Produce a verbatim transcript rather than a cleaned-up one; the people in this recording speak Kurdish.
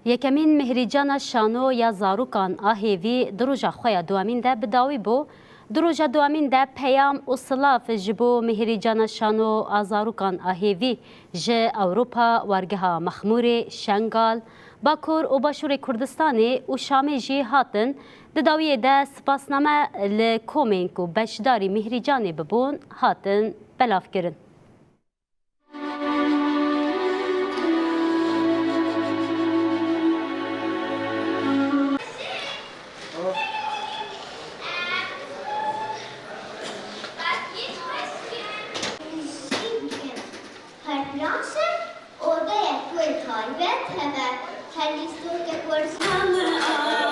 Yekemîn Mihrîcana Şano ya Zarokan a Hêvî di roja xwe ya duwemîn de bi dawî bû. Di roja duwemîn de peyam û silav ji bo Mihrîcana Şano a Zarokan a Hêvî ji Ewropa, wergeha Mexmûrê, Şengal, Bakur û Başûrê Kurdistanê û Şamê jî hatin. Di dawiyê de spasname li komên ku beşdarî Mihrîcanê bibûn hatin belavkirin. Her planşe odeyek wê taybet hebe. Her lîstorkek wersa